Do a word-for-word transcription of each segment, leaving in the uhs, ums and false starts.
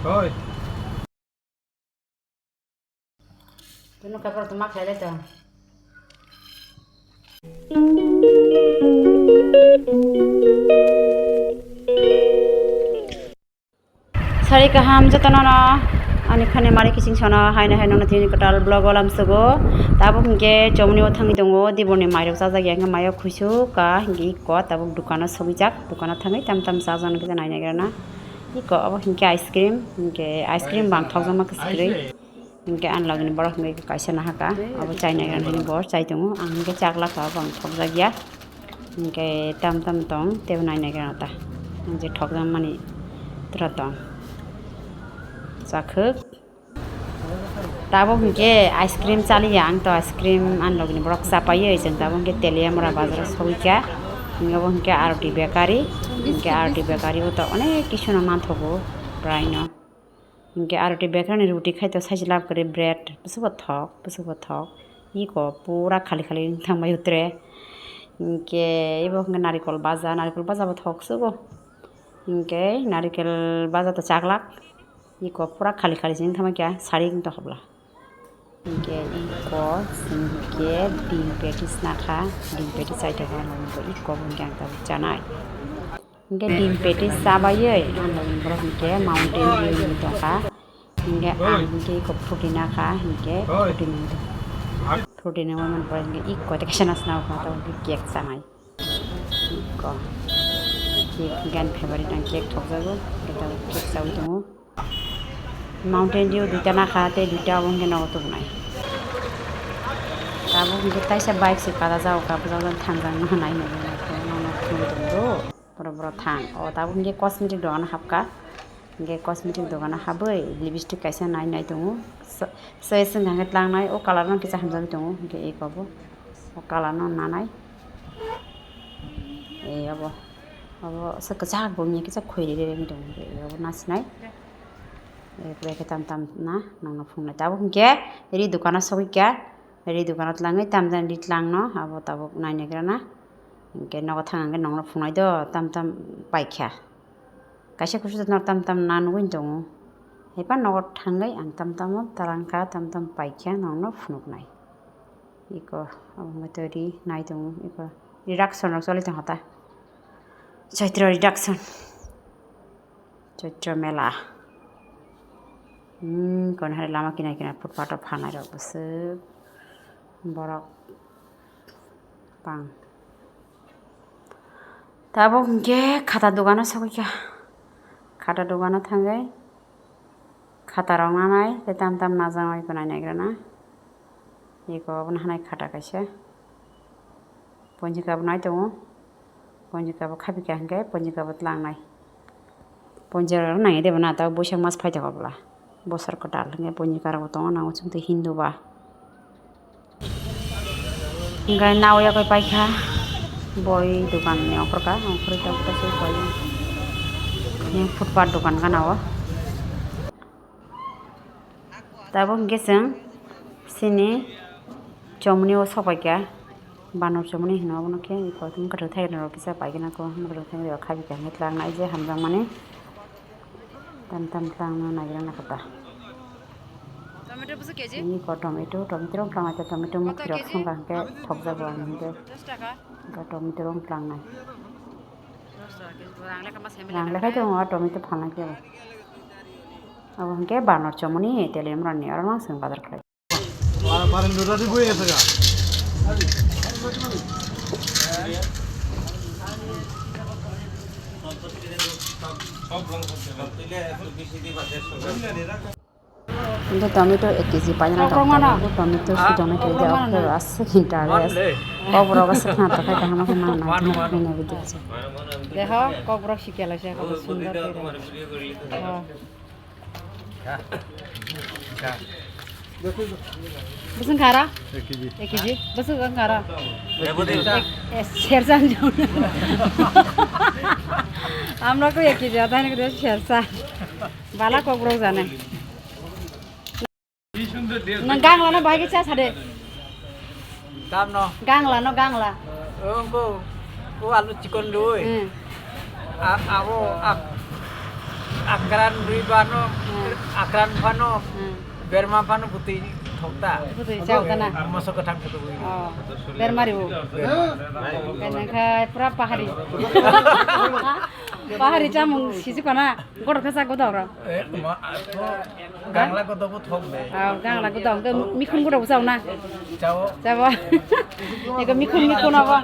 Hoi. Tunu kakor tuma khaile to. Sari kaham jotono no ani khani mari kiching sono haino haino no tini kotal vlog o lamsugo. Tabuk hinkhe chomni o thangwi tongo, diboni mairok chajak ya hinkhe mayo khuisu ka hinkhe iko tabuk dukano sogwijak, dukano thangwi tam tam chajaknai kisa nainai grana. Iko obo hinkhe ice cream, hinkhe ice cream bang thokjakma kwswk kwrwi. Hinkhe ani logini borok hinkhe kaisa nahaka, abo chai naigra nini bo chai tongo, ang hinkhe chakla kha, obo ang thokjak ya. Hinkhe tam tam tong, tebo nai naigra ta. Ang je thokjak mani tora tong. Chakhwk. Tabuk hinkhe ice cream chaliya, ang to ice cream ani logini borok chapaiwi, chwng tabuk hinkhe Teliamura bazaro sogwi kha. Hinkhe obo hinkhe Aroti Bakery, hinkhe Aroti Bakery o to onek kisu no manthogo, bwrwi no. Hinkhe Aroti Bakery ni ruti khai to saisi lab kwrwi bread, bwswk bo thok, bwswk bo thok. Iko pura khali khali wng thangbai utre. Hinkhe ebo hinkhe narikol baja, narikol baja bo thok sugo. Hinkhe narikol baja to chaklak. Iko pura khali khali se wng thangbai kha, sari wng tong habla. Hinkhe iko hinkhe din patties nakha, din patties chai tongo, iko hinkhe ang tabuk chanai. Hinkhe din patties chabaiwi ang borok hinkhe Mountain Dew ni tongkha. Hinkhe ang hinkhe iko fruity nakha, hinkhe fruity ni, fruity ni wngmani pore hinkhe iko tei kaisa nasna wngkha, tabuk hinkhe cake chanai. Iko cake hinkhe ani favorite, ang cake thokjago, hinkhe tabuk cake chaui tongo. Mountain Dew duita nakha, tei duita obo hinkhe nogo tubunai. Tabuk hinkhe taisa bike se kada jago, kabujak jani thangjak no nai nai nai nono thwngwi tongo. Borok borok thang. O tabuk hinkhe cosmetic dogano hapkha. Hinkhe cosmetic dogano habwi lipstick kaisa nai nai tongo. So, so, swngkha hinkhe tlangnai, o colour no kisa hamjagwi tongo. Hinkhe eko bo o colour no nanai. E obo, obo se kwchak bo wngya kisa khoi ri ri wngwi tongo. Hinkhe eko bo nasinai. Eko bai khe tam tam na nongno phunuknai. Tabuk hinkhe ri dukano sogwi kha. Ri dukano tlangwi tam tam ri tlangno abo tabuk nai naigra na. Hinkhe nogo thang hinkhe nongno phunuknai do tam tam paikha. Kaisa kusu no tam tam na nugwi tongo. Haiphano nogo thangwi ang tam tamo talangkha, tam tam paikha, nongno phunuknai. Iko abo wngkha ri nai tongo, iko reduction rok choli tongkha ta. Chaitro reduction. Chaitro mela. Hmm, kono hai lama kinai kinai footpath o phalnai rok bwswk borok bang. Tabuk hinkhe khata dogano sogwi kha. Khata dogano thangwi khata rok nanai tei tam tam najaknai eko nai naigra na. Eko obono hanai khata kaisa. Ponjika bo nai tongo. Ponjika bo khapi kha hinkhe ponjika bo tlangnai. Ponjika rok nang de bo na ta Boisak mas phai tongo bwla. Bosor kwtal hinkhe ponjika rok bo tongo nango chwng twi Hindu ba. Hinkhe nao yakoi paikha boi dokan ni offer ka offer ka offer se koi. Yang footpath dokan gana o. Tabuk hinkhe chwng chini chomoni o sopaikha, banor chomoni hino obono khe eko tong kwthwk thai rok kisa paikhe na ko, kwthwk thai rok khabi kha hinkhe tlangnai je hamjakmani tam tam tlangna naigra na kha ta. Tomato bwswk K G? Eko tomato, tomato rok tlangnai ta, tomato mukti rok songkha hinkhe thokjago ang hinkhe. Dos taka. Eko tomato rok tlangnai. Dos taka K G. Rang lekha ma semi rang lekha. Rang lekha tongo tomato phalnai khe. Abo hinkhe banor chomoni Teliamura ni oro mang chwng bazar khlai. Hinkhe tomato ek kg paina tong tomato sujona khe de ok aswk hinta res. Kokrok aswk khna tongkha kaham khe ma nang khe ma khe nai video se. Deho kokrok sikya lai se kokrok sundor khe. Bwswng khara? Ek kg. Ek kg. Bwswng ang khara? Ek, eh, sersa jona. Amra ko ek kg ata hai na sersa. Bala kokrok jane. Nang gang lana bahai kisa sade. Tamno. Gangla no gangla. Ongko, ko alu chikon doi. Hmm. A-, abo ak-, akran dui bano. Akran phano, hmm, berma phano bwtwi thokta. Bwtwi chao ta na? Moso kwthang khe tubui. Oh, berma ribu. Berma. Berma khe pura pahari. Pahari chamung siji kona. Godo khe cha godo ro. Eh, ma, to gangla godo bo thok de. Ah, gangla godo. Ke mikhun godo bo chao na? Chao. Chao. Eko mikhun mikhun abo.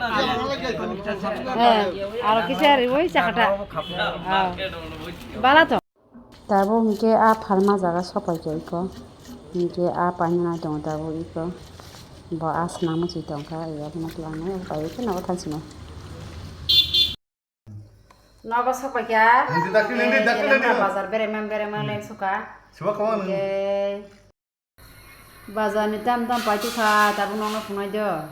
Eh, aro kisa ribu chakata. Ah. Bala to. Tabuk hinkhe a phalma jaga sopaikha iko. Hinkhe a painani tongo tabuk iko. Bo a swnam muchung tongkha, yak muchung langnai, pai khe nogo thanchino. Nogo sopaikha. Hindi dakti, hindi dakti, hindi. Bazar beremang beremang leng suka. Siwa kawan. Hinkhe Bazar ni tam tam paitokha, tabuk nono phunai do.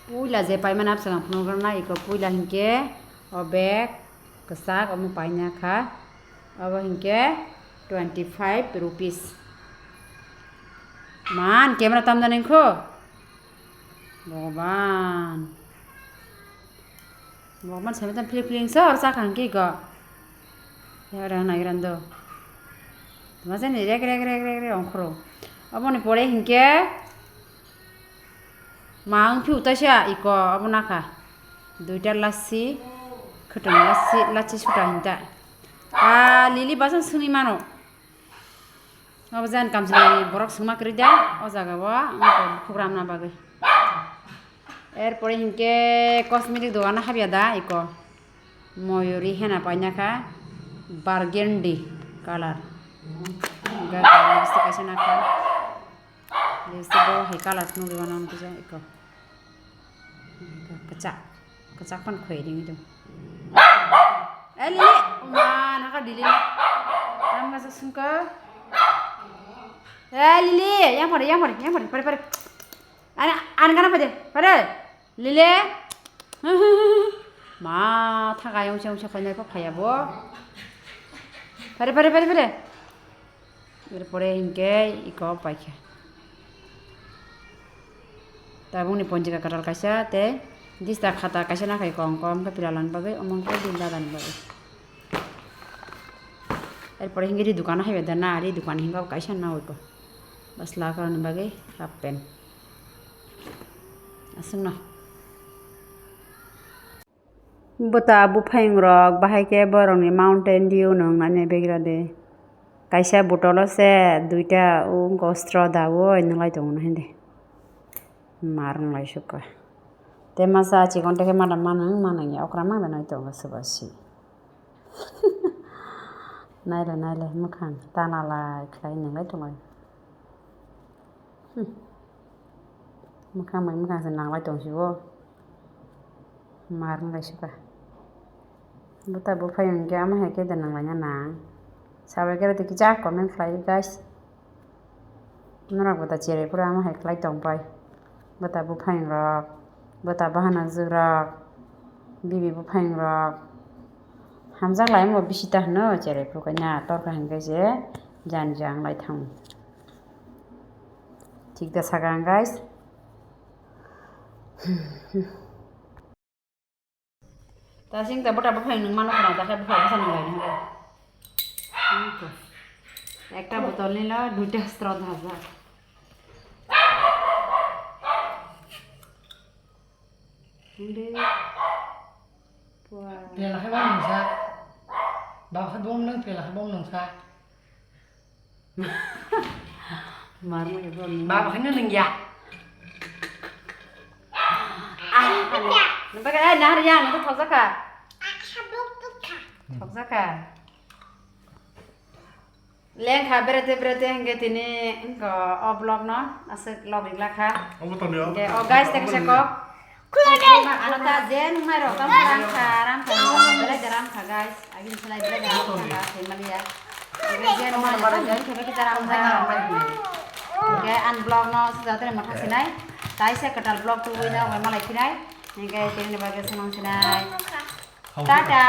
Puila je paimani abswk ang phunukna iko, puila hinkhe o bag kwchak omo paina kha. Obo hinkhe twenty five rupees. Man, camera tamjani wngkho? Bhogoban. Bhogoban saimantai philip philip wngsa oro chakha hinkhe iko. Oro naigrando. Tma jani rek rek rek rek rek ongkhoro. Oboni pore hinkhe ma wngphi utaisa iko obo nakha. Duita lassi, khwtwng lassi, lassi suta hinta. Ah, Lily basan swngwi mano. Obo jani kamchwlwi borok swngma kwrwi da, o jaga o wngkha bukhuk ramna bagwi. Erpore hinkhe cosmetic dogano habya da iko. Moyori hena paina kha, burgundy colour. Hinkhe lipstick kaisa nakha. Lipstick bo hai colour phunugwi mano ang kisa iko. Kwchak, kwchak phano khoi ringwi tong. Eh, Lily, ma, naka Lily na. Tam kaisa sungko. Eh, Lily, yang pare, yang pare, yang pare, pare, pare. Ani, ani kana pade, pare. Lily. Ma, thakai ungse ungse khainai kok khaya bo. Pare, pare, pare, pare. Erpore hinkhe iko paikha. Tabukni ponjika kwtal kaisa tei dista khata kaisa nakhai kong kong khe pila lani bagwi omo wngkhe din dadani bagwi. Erpore hinkhe ri dukano haibai da na, ri dukan hinkhe kaisa nawi ko. Bwsla kwrwngni bagwi half pant. Aswkno. Bwta buphayung rok bahai khe borok ni Mountain Dew no wngnani begra de. Kaisa bottle o se duita wngkha straw da oi nwnglai tongo no hindi. Mar wnglai sukha. Te masa chikon te khe mada manang manang ya okra mangda nai tongo soba si. Naile naile mwkhang tana lai khlai nwnglai tongo. Hmm. Mwkhang bai mwkhang se nanglai tong sio. Mar wng lai sukha. Bwta buphayung khe ama hai khe da nanglaina nang. Sabai khe rwtwi kisa comment khlai guys. Norok bwta cherai phuru ama hai khlai tong pai. Bwta buphayung rok, bwta bahanajwk rok, bibi buphayung rok. Hamjak lai wngbo bisi ta hwno cherai phuru kanya torkha hinkhe se jani jang lai thango. Thik da saka ang guys. Ta sing ta bota buphang nung mano khna ta khe buphang bwsa nung lai nung. Ekta botol ni lo duita straw dajak. Hindi. Pela hai bang nungsa. Baba hai bong nung pela hai bong nungsa. Mar mo ibo ni. Baba hai nung ya. Ah, nung pakai ai nahar ya nung thok jaka. Thok jaka. Lengkha berete berete hingke tini hingke o vlog no aswk log ringla kha. Obo tongya. Hingke o guys te kisa kok. Ano ta je nung nai rok tamo ram kha ram kha belai da ram kha guys. Agin selai belai da ram kha guys himaliya. Hingke je nung nai rok tamo je kebe kita ram kha. Hingke an vlog no sejak tini motha sinai. Tai se kwtal vlog tubui no malai sinai. Hingke tini ni bagwi senang sinai. Tata.